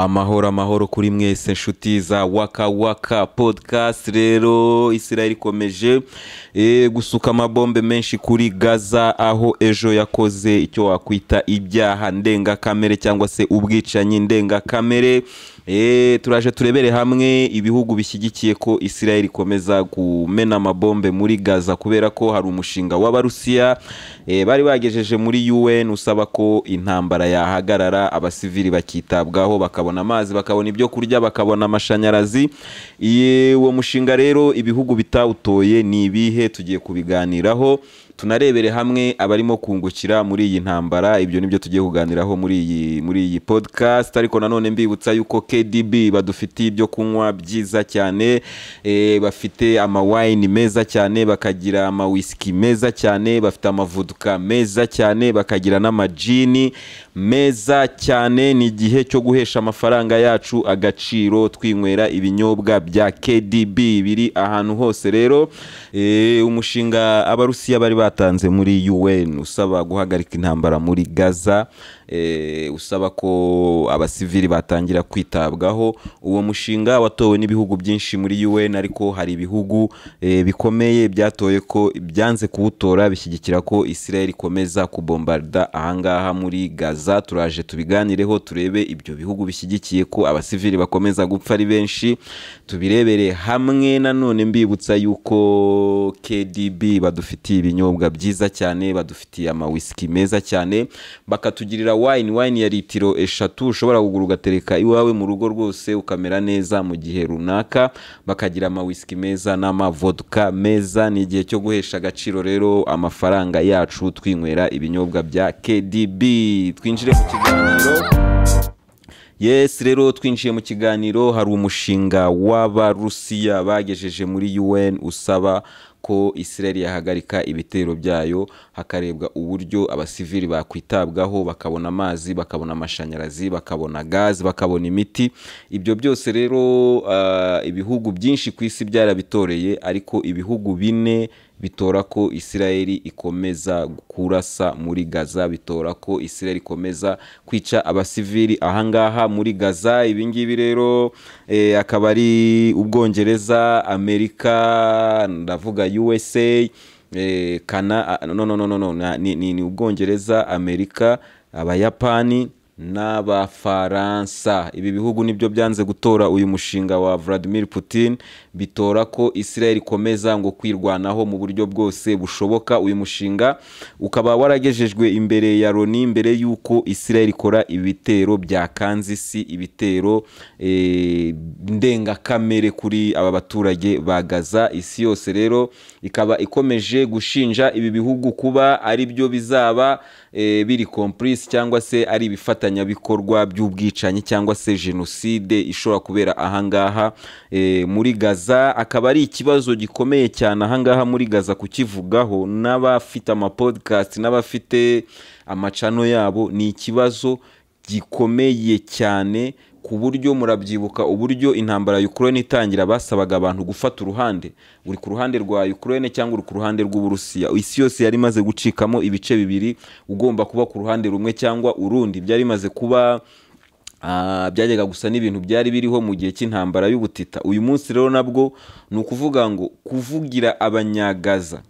Amahoro, amahoro kuri mwese, nshuti za Waka Waka Podcast. Rero Israel ikomeje gusuka amabombe menshi kuri Gaza, aho ejo yakoze icyo wakwita ibyaha ndengakamere cyangwa se ubwicanyi ndengakamere. Turaje turebere hamwe ibihugu bishyigikiye ko Israel ikomeza kumena amabombe muri Gaza, kubera ko hari umushinga w'Abarusiya bari bagejeje muri UN usaba ko intambara yahagarara, abasivili bakitabwaho, bakabona amazi, bakabona ibyo kurya, bakabona amashanyarazi. Uwo mushinga rero ibihugu bitawutoye ni ibihe? Tugiye kubiganiraho, tunarebere hamwe abarimo kungukira muri iyi ntambara. Ibyo nibyo tugiye kuganiraho muri iyi podcast. Ariko nanone mbibutsa yuko KDB badufitiye ibyo kunywa byiza cyane. Bafite amawayini meza cyane, bakagira amawisiki meza cyane, bafite amavodka meza cyane, bakagira n'amajini meza cyane. Ni igihe cyo guhesha amafaranga yacu agaciro, twinywera ibinyobwa bya KDB biri ahantu hose. Rero umushinga Abarusiya bari batanze muri UN usaba guhagarika intambara muri Gaza, usaba ko abasivili batangira kwitabwaho, uwo mushinga watowe n'ibihugu byinshi muri UN, ariko hari ibihugu bikomeye byatoye ko byanze kuwutora, bishyigikira ko Israel ikomeza kubombarda ahangaha muri Gaza. Turaje tubiganireho, turebe ibyo bihugu bishyigikiye ko abasivili bakomeza gupfa ari benshi, tubirebere hamwe. Nanone mbibutsa yuko KDB badufitiye ibinyobwa byiza cyane, badufitiye amawisiki meza cyane, bakatugirira wine, wine ya litiro 3 ushobora kugura ugatereka iwawe mu rugo rwose, ukamera neza mu gihe runaka. Bakagira amawisiki meza n'amavodka meza. Ni igihe cyo guhesha agaciro rero amafaranga yacu, twinywera ibinyobwa bya KDB. Twinjire mu kiganiro. Yes, rero twinjiye mu kiganiro. Hari umushinga w'Abarusiya bagejeje muri UN usaba ko Israel yahagarika ibitero byayo, hakarebwa uburyo abasivili bakwitabwaho, bakabona amazi, bakabona amashanyarazi, bakabona gazi, bakabona imiti. Ibyo byose rero ibihugu byinshi ku isi byarabitoreye, ariko ibihugu bine bitora ko Israel ikomeza kurasa muri Gaza, bitora ko Israel ikomeza kwica abasivili ahangaha muri Gaza. Ibi ngibi rero akaba ari Ubwongereza, Amerika, ndavuga USA, kana no, no, no, no, no, ni Ubwongereza, Amerika, Abayapani n'Abafaransa. Ibi bihugu nibyo byanze gutora uyu mushinga wa Vladimir Putin, bitora ko Israel ikomeza ngo kwirwanaho mu buryo bwose bushoboka. Uyu mushinga ukaba waragejejwe imbere ya Loni mbere y'uko Israel ikora ibitero bya kanzisi, ibitero ndengakamere kuri aba baturage ba Gaza. Isi yose rero ikaba ikomeje gushinja ibi bihugu kuba ari byo bizaba biri complice cyangwa se ari ibifatanyabikorwa by'ubwicanyi cyangwa se jenoside ishobora kubera ahangaha muri Gaza. Akaba ari ikibazo gikomeye cyane ahangaha muri Gaza kukivugaho, n'abafite amapodcast n'abafite amachannel yabo, ni ikibazo gikomeye cyane, ku buryo murabyibuka uburyo intambara ya Ukraine itangira basabaga abantu gufata uruhande: uri ku ruhande rwa Ukraine cyangwa uri ku ruhande rw'Uburusiya. Isi yose yari imaze gucikamo ibice bibiri, ugomba kuba ku ruhande rumwe cyangwa urundi. Byari bimaze kuba byajyaga gusa n'ibintu byari biriho mu gihe cy'intambara y'ubutita. Uyu munsi rero nabwo ni ukuvuga ngo kuvugira Abanyagaza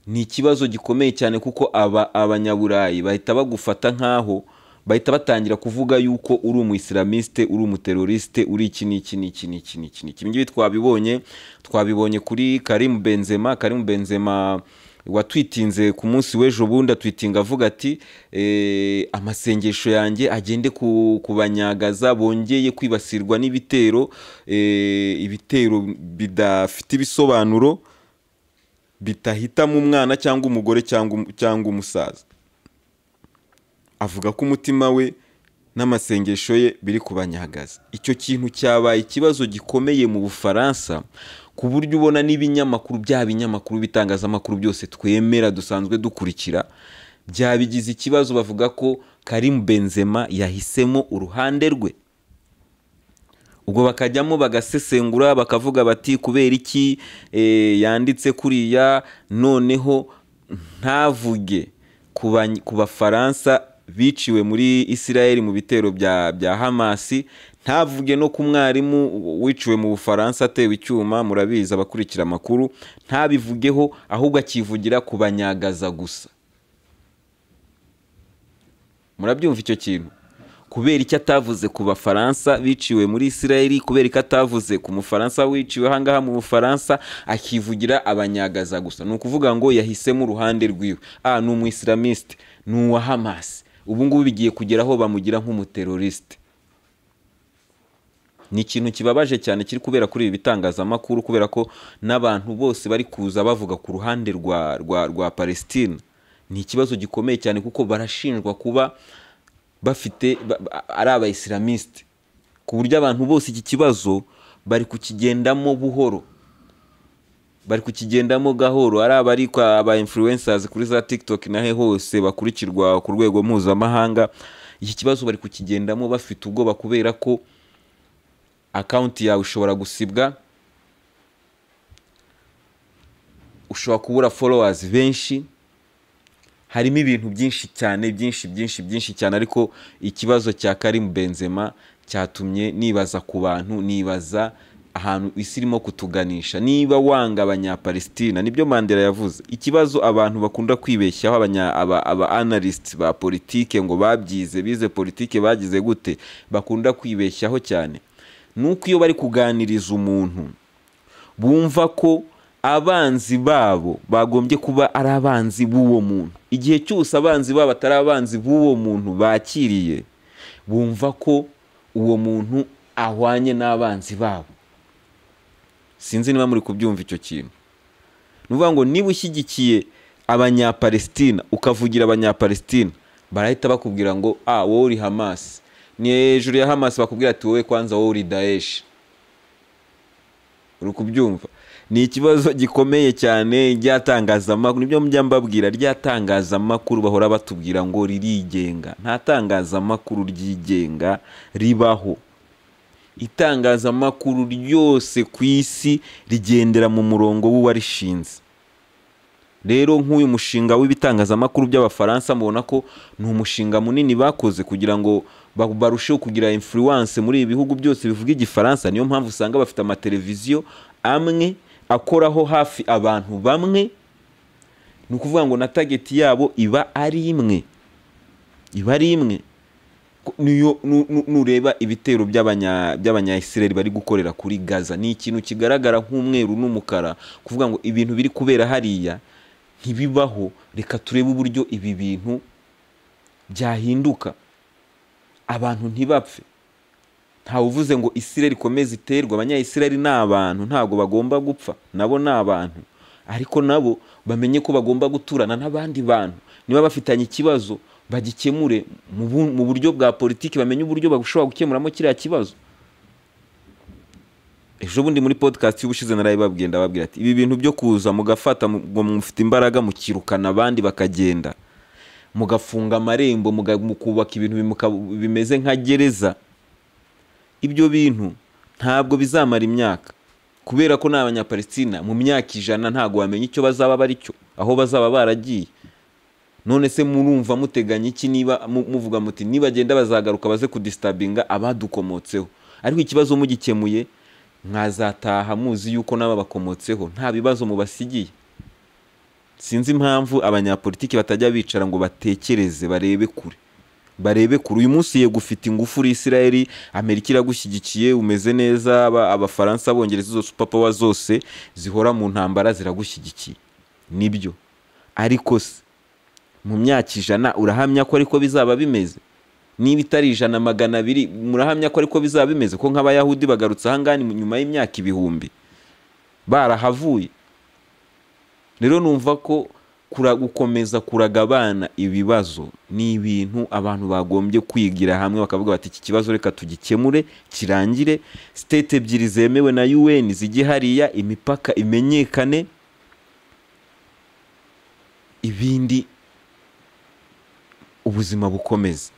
ni ikibazo gikomeye cyane, kuko aba Abanyaburayi bahita bagufata nk'aho bahita batangira kuvuga yuko uri umuyisilamiste, uri umuteroriste, uri iki n'iki n'iki n'iki n'iki n'iki. Ibi ngibi twabibonye kuri Karim Benzema. Karim Benzema watwitinze ku munsi w'ejo bundi, atwitinga avuga ati amasengesho yanjye agende ku Banyagaza bongeye kwibasirwa n'ibitero, ibitero bidafite ibisobanuro, bitahitamo umwana cyangwa umugore cyangwa umusaza. Avuga ko umutima we n'amasengesho ye biri ku Banyagaza. Icyo kintu cyabaye ikibazo gikomeye mu Bufaransa, ku buryo ubona n'ibinyamakuru, bya binyamakuru bitangazamakuru byose twemera, dusanzwe dukurikira, byabigize ikibazo, bavuga ko Karim Benzema yahisemo uruhande rwe. Ubwo bakajyamo bagasesengura, bakavuga bati kubera iki yanditse kuriya, noneho ntavuge ku Bafaransa. biciwe muri Israel mu bitero bya Hamas, ntavuge no ku mwarimu wiciwe mu Bufaransa atewe icyuma, murabizi abakurikira amakuru, ntabivugeho, ahubwo akivugira ku Banyagaza gusa. Murabyumva icyo kintu? Kubera icyo atavuze ku Bafaransa biciwe muri Israel, kubera icyo atavuze ku Mufaransa wiciwe ahangaha mu Bufaransa, akivugira Abanyagaza gusa. Ni ukuvuga ngo yahisemo uruhande rwiwe. Ni umuyisilamiste, ni uwa Hamas. Ubu ngubu bigiye kugeraho bamugira nk'umuteroriste. Ni ikintu kibabaje cyane kiri kubera kuri ibi bitangazamakuru, kubera ko n'abantu bose bari kuza bavuga ku ruhande rwa Palestine. Ni ikibazo gikomeye cyane kuko barashinjwa kuba bafite ari abayisilamiste, ku buryo abantu bose iki kibazo bari kukigendamo buhoro, bari kukigendamo gahoro. Ari abari aba influencers kuri za TikTok nahe hose bakurikirwa ku rwego mpuzamahanga, iki kibazo bari kukigendamo bafite ubwoba, kubera ko account yawe ushobora gusibwa, ushobora kubura followers benshi. Harimo ibintu byinshi cyane, byinshi byinshi byinshi cyane. Ariko ikibazo cya Karim Benzema cyatumye nibaza ku bantu, nibaza ahantu isi irimo kutuganisha. Niba wanga Abanyapalestina, nibyo Mandela yavuze, ikibazo abantu bakunda kwibeshyaho, aba analysts ba politike ngo babyize, bize politike, bagize gute, bakunda kwibeshyaho cyane, nuko iyo bari kuganiriza umuntu bumva ko abanzi babo bagombye kuba ari abanzi b'uwo muntu. Igihe cyose abanzi babo atari abanzi b'uwo muntu bakiriye, bumva ko uwo muntu ahwanye n'abanzi babo. Sinzi niba muri kubyumva icyo kintu. Ni ukuvuga ngo niba ushyigikiye Abanyapalestina, ukavugira Abanyapalestina, barahita bakubwira ngo wowe uri Hamas. Ni hejuru ya Hamas bakubwira ati wowe kwanza wowe uri Daesh. Uri kubyumva? Ni ikibazo gikomeye cyane. Ryatangazamakuru, nibyo mujya mbabwira, ryatangazamakuru bahora batubwira ngo ririgenga. Nta tangazamakuru ryigenga ribaho. Itangazamakuru ryose ku isi rigendera mu murongo w'uwarishinze. Rero nk'uyu mushinga w'ibitangazamakuru by'Abafaransa, mubona ko ni umushinga munini bakoze kugira ngo barusheho kugira influence muri ibi bihugu byose bivuga Igifaransa. Niyo mpamvu usanga bafite amateleviziyo amwe akoraho hafi abantu bamwe. Ni ukuvuga ngo na target yabo iba ari imwe, iba ari imwe. Niyo nureba ibitero by'Abanya-Israel bari gukorera kuri Gaza, ni ikintu kigaragara nk'umweru n'umukara, kuvuga ngo ibintu biri kubera hariya ntibibaho, reka turebe uburyo ibi bintu byahinduka, abantu ntibapfe. Ntawe uvuze ngo Israel ikomeze iterwe, Abanya-Israel ni abantu, ntabwo bagomba gupfa, nabo ni abantu, ariko nabo bamenye ko bagomba guturana n'abandi bantu. Niba bafitanye ikibazo bagikemure mu buryo bwa politiki, bamenye uburyo bashobora gukemuramo kiriya kibazo. Ejo bundi muri podcast y'ubushize narabibabwiye, ndababwira ati ibi bintu byo kuza mugafata ngo mufite imbaraga mukirukana abandi bakagenda, mugafunga amarembo, mukubaka ibintu bimeze nka gereza, ibyo bintu ntabwo bizamara imyaka, kubera ko n'Abanyapalestina mu myaka 100 ntabwo bamenya icyo bazaba bari cyo, aho bazaba baragiye. None se murumva muteganya iki niba muvuga muti nibagenda bazagaruka baze kudistabinga abadukomotseho? Ariko ikibazo mugikemuye mwazataha muzi yuko n'ababakomotseho nta bibazo mubasigiye. Sinzi impamvu abanyapolitiki batajya bicara ngo batekereze, barebe kure, barebe kure. Uyu munsi yego ufite ingufu uri Israel, Amerika iragushyigikiye, umeze neza, Abafaransa, Abongereza, izo super power zose zihora mu ntambara ziragushyigikiye, nibyo. Ariko se mu myaka 100 urahamya ko ariko bizaba bimeze? Niba itari 100 200, murahamya ko ariko bizaba bimeze? Ko nk'Abayahudi bagarutse ahangaha nyuma y'imyaka 1000 barahavuye. Rero numva ko gukomeza kuraga abana ibibazo ni ibintu abantu bagombye kwigira hamwe, bakavuga bati iki kibazo reka tugikemure kirangire, state ebyiri zemewe na UN zijye hariya, imipaka imenyekane, ibindi ubuzima bukomeze.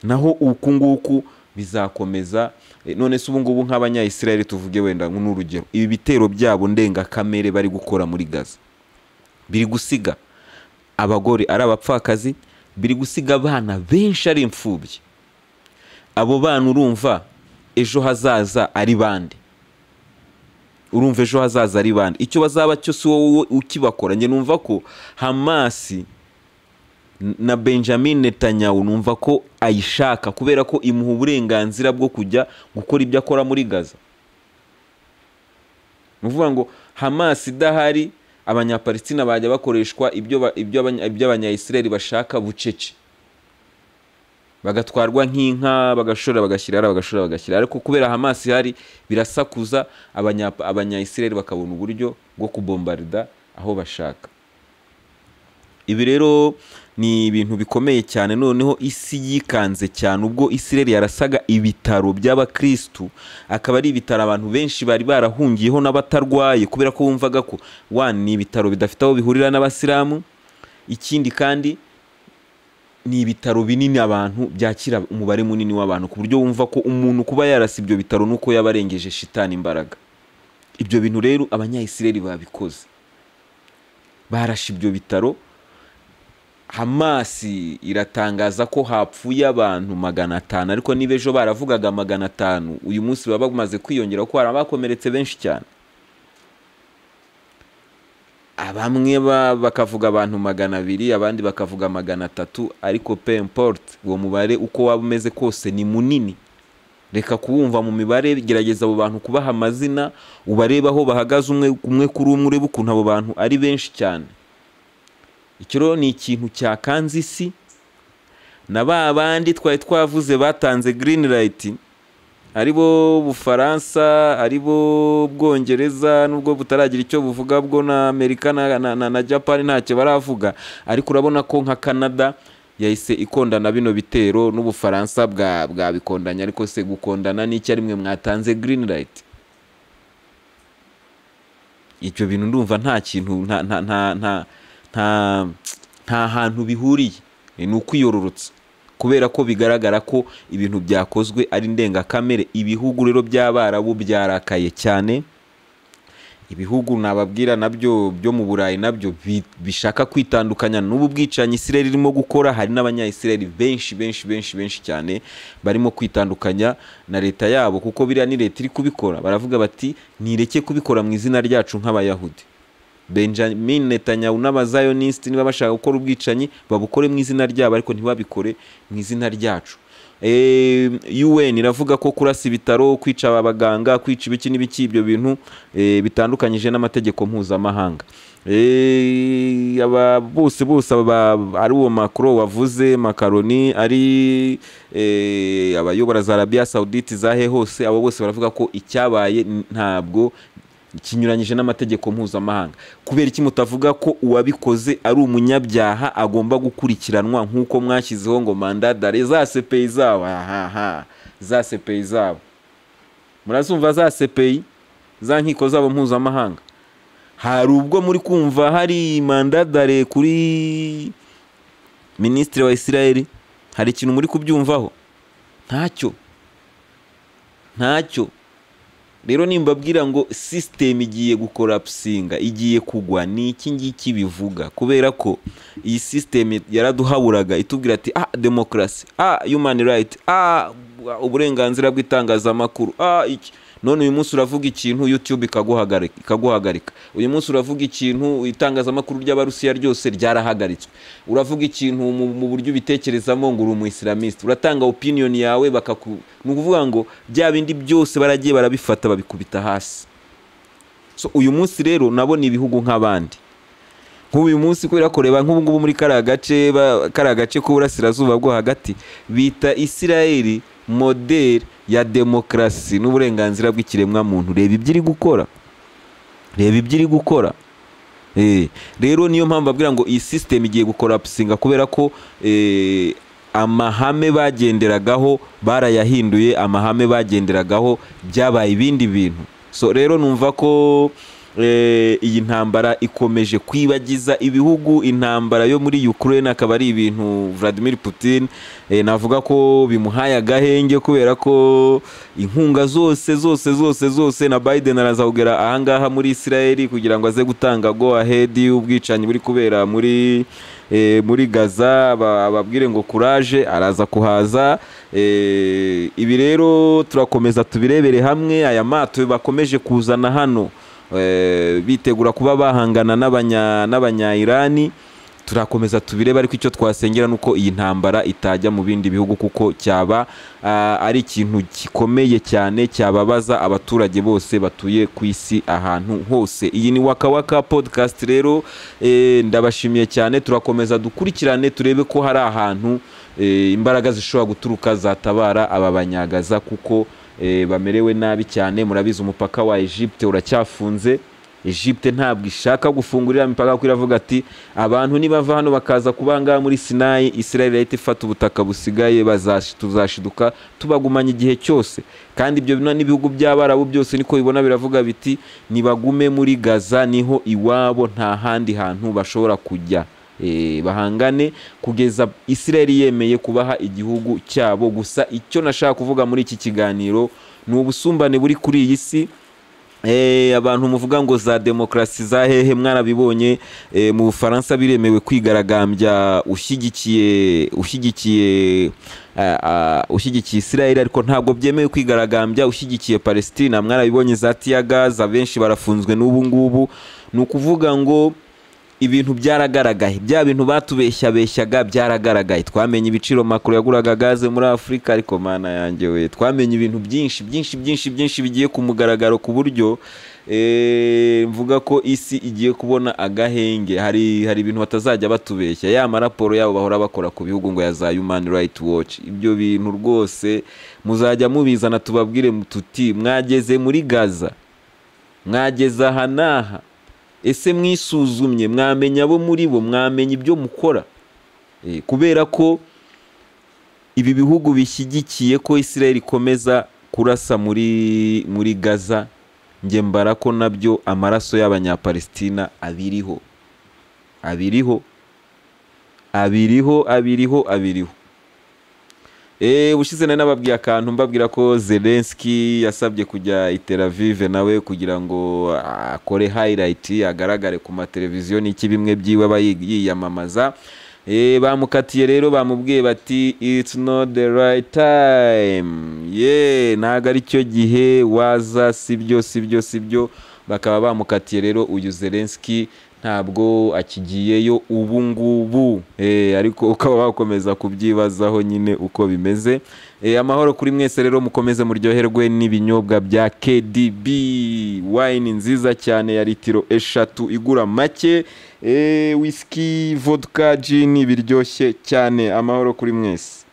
Naho uku nguku bizakomeza. None se ubu ngubu nk'Abanya-Israel tuvuge wenda n'urugero, ibi bitero byabo ndengakamere bari gukora muri Gaza biri gusiga abagore ari abapfakazi, Biri gusiga abana benshi ari imfubyi. Abo bana urumva ejo hazaza ari bande? Urumva ejo hazaza ari bande? Icyo bazaba cyo si wowe ukibakora. Njye numva ko Hamasi na Benjamin Netanyahu, numva ko ayishaka kubera ko imuha uburenganzira bwo kujya gukora ibyo akora muri Gaza. Ni ukuvuga ngo Hamas idahari, Abanyapalestina bajya bakoreshwa ibyo Abanyayisiraheli bashaka bucece, bagatwarwa nk'inka, bagashora bagashyira hariya, bagashora bagashyira. Ariko kubera Hamas ihari, birasakuza, Abanyayisiraheli bakabona uburyo bwo kubombarida aho bashaka. Ibi rero ni ibintu bikomeye cyane. Noneho isi yikanze cyane ubwo Isiraheli yarasaga ibitaro by'abakristu, akaba ari ibitaro abantu benshi bari barahungiyeho n'abatarwaye, kubera ko bumvaga ko wa ni ibitaro bidafite aho bihurira n'abasilamu. Ikindi kandi, ni ibitaro binini, abantu byakira umubare munini w'abantu, ku buryo wumva ko umuntu kuba yarasa ibyo bitaro nuko yaba arengeje shitani imbaraga. Ibyo bintu rero Abanyayisiraheli babikoze, barashe ibyo bitaro. Hamasi iratangaza ko hapfuye abantu 500, ariko niba ejo baravugaga 500, uyu munsi baba bamaze kwiyongera kuko hari abakomeretse benshi cyane. Bamwe bakavuga abantu 200, abandi bakavuga 300, ariko peu importe uwo mubare uko waba umeze kose, ni munini. Reka kuwumva mu mibare, gerageza abo bantu kubaha amazina, ubarebe aho bahagaze umwe umwe kuri umwe, urebe ukuntu abo bantu ari benshi cyane. Icyo rero ni ikintu cyakanze isi. Na ba bandi twari twavuze batanze green light, ari bo Bufaransa, ari bo Bwongereza, nubwo butaragira icyo buvuga bwo, na Amerika na Japan ntacyo baravuga. Ariko urabona ko nka Canada yahise ikondana bino bitero, n'Ubufaransa bwabikondanya. Ariko se gukondana n'icyo ari mwe mwatanze green light? Ibyo bintu ndumva nta kintu, nta hantu bihuriye, ni ukwiyororotsa, kubera ko bigaragara ko ibintu byakozwe ari ndengakamere. Ibihugu rero by'Abarabu byarakaye cyane. Ibihugu nababwira nabyo byo mu Burayi nabyo bishaka kwitandukanya n'ubu bwicanyi Israel irimo gukora. Hari n'Abanya-Israel benshi benshi benshi benshi cyane barimo kwitandukanya na leta yabo, kuko biriya ni leta iri kubikora. Baravuga bati: "Nireke kubikora mu izina ryacu nk'Abayahudi. Benjamin Netanyahu n'Abazayonisti niba bashaka gukora ubwicanyi, babukore mu izina ryabo, ariko ntibabikore mu izina ryacu." UN iravuga ko kurasa ibitaro, kwica abaganga, kwica ibiki n'ibiki, ibyo bintu bitandukanyije n'amategeko mpuzamahanga. Aba bose bose ari uwo Macron wavuze, Makaroni, ari abayobora za Arabia Saudite, zahe hose, abo bose baravuga ko icyabaye ntabwo kinyuranyije n'amategeko mpuzamahanga. Kubera iki mutavuga ko uwabikoze ari umunyabyaha, agomba gukurikiranwa, nk'uko mwashyizeho ngo mandat d'arrêt, za CPI zabo? Ahaha, za CPI zabo murazumva, za CPI, za nkiko zabo mpuzamahanga. Hari ubwo muri kumva hari mandat d'arrêt kuri minisitiri wa Israel? Hari ikintu muri kubyumvaho? Ntacyo, ntacyo. Rero nimbabwira ngo sisitemu igiye gukorapusinga, igiye kugwa, ni iki ngiki bivuga, kubera ko iyi sisitemu yaraduhaburaga, itubwira ati: "Ah, demokarasi, ah, human right, ah, uburenganzira bw'itangazamakuru, ah, iki." None uyu munsi uravuga ikintu, YouTube ikaguhagarika. Uyu munsi uravuga ikintu, itangazamakuru ry'Abarusiya ryose ryarahagaritswe. Uravuga ikintu mu buryo ubitekerezamo ngo uri umuyisilamiste, uratanga opinion yawe bakaku, ni ukuvuga ngo bya bindi byose baragiye barabifata, babikubita hasi. So uyu munsi rero nabo ni ibihugu nk'abandi. Nk'uyu munsi, kubera kureba nk'ubu ngubu muri kariya gace k'uburasirazuba bwo hagati, bita Isirayeli modèle ya demokarasi n'uburenganzira bw'ikiremwamuntu. Reba ibyo iri gukora, reba ibyo iri gukora. Rero niyo mpamvu babwira ngo iyi system igiye gukorapusinga, kubera ko amahame bagenderagaho barayahinduye, amahame bagenderagaho byabaye ibindi bintu. So rero numva ko Iyi ntambara ikomeje kwibagiza ibihugu intambara yo muri Ukraine, akaba ari ibintu Vladimir Putin navuga ko bimuhaye agahenge, kubera ko inkunga zose zose zose zose na Biden araza kugera ahangaha muri Israel kugira ngo aze gutanga go ahead y'ubwicanyi buri kubera muri Gaza, ababwire ngo courage, araza kuhaza. Ibi rero turakomeza tubirebere hamwe. Aya mato bakomeje kuzana hano, bitegura kuba bahangana n'abanya-Irani, turakomeza tubirebe. Ariko icyo twasengera nuko iyi ntambara itajya mu bindi bihugu, kuko cyaba ari ikintu gikomeye cyane cyababaza abaturage bose batuye ku isi ahantu hose. Iyi ni Waka Waka Podcast rero, ndabashimiye cyane. Turakomeza dukurikirane turebe ko hari ahantu imbaraga zishobora guturuka zatabara aba banyagaza, kuko bamerewe nabi cyane. Murabizi, umupaka wa Egypte uracyafunze. Egypte ntabwo ishaka gufungurira imipaka, kuko iravuga ati abantu nibava hano bakaza kuba ngaha muri Sinai, Israel irahita ifata ubutaka busigaye, tuzashiduka tubagumanye igihe cyose. Kandi ibyo n'ibihugu by'Abarabu byose niko bibona, biravuga biti nibagume muri Gaza, niho iwabo, nta handi hantu bashobora kujya. Bahangane kugeza Israel yemeye kubaha igihugu cyabo. Gusa icyo nashaka kuvuga muri iki kiganiro ni ubusumbane buri kuri iyi si. Abantu muvuga ngo za demokarasi za hehe, mwarabibonye. Mu Bufaransa biremewe kwigaragambya ushyigikiye Israel, ariko ntabwo byemewe kwigaragambya ushyigikiye Palestina. Mwarabibonye za tear gas, abenshi barafunzwe n'ubu ngubu. Ni ukuvuga ngo ibintu byaragaragaye, bya bintu batubeshyabeshyaga byaragaragaye. Twamenye ibiciro Macron yaguraga gaze muri Afurika, ariko Mana yanjye we, twamenye ibintu byinshi byinshi byinshi byinshi bigiye ku mugaragaro, ku buryo mvuga ko isi igiye kubona agahenge. Hari ibintu batazajya batubeshya, ya maraporo yabo bahora bakora ku bihugu ngo ya za Human Rights Watch, ibyo bintu rwose muzajya mubizana tubabwire tuti mwageze muri Gaza, mwageze aha n'aha, ese mwisuzumye, mwamenya abo muri bo, mwamenya ibyo mukora? Kubera ko ibi bihugu bishyigikiye ko Israel ikomeza kurasa muri Gaza, njye mbara ko nabyo amaraso y'Abanyapalestina abiriho, abiriho, abiriho, abiriho, abiriho. Ubushize nari nababwiye akantu, mbabwira ko Zelensky yasabye kujya i Tel Aviv nawe kugira ngo akore highlight, agaragare ku mateleviziyo n'iki, bimwe byiwe aba yiyamamaza. Bamukatiye rero, bamubwiye bati "It's not the right time, ye, ntabwo ari cyo gihe waza, sibyo, sibyo, sibyo." Bakaba bamukatiye rero, uyu Zelensky ntabwo akigiyeyo ubu ngubu. Ariko ukaba wakomeza kubyibazaho nyine uko bimeze. Amahoro kuri mwese rero, mukomeze muryoherwe n'ibinyobwa bya KDB Wine nziza cyane ya litiro 3 igura make, whisky, vodka, gin, biryoshye cyane. Amahoro kuri mwese.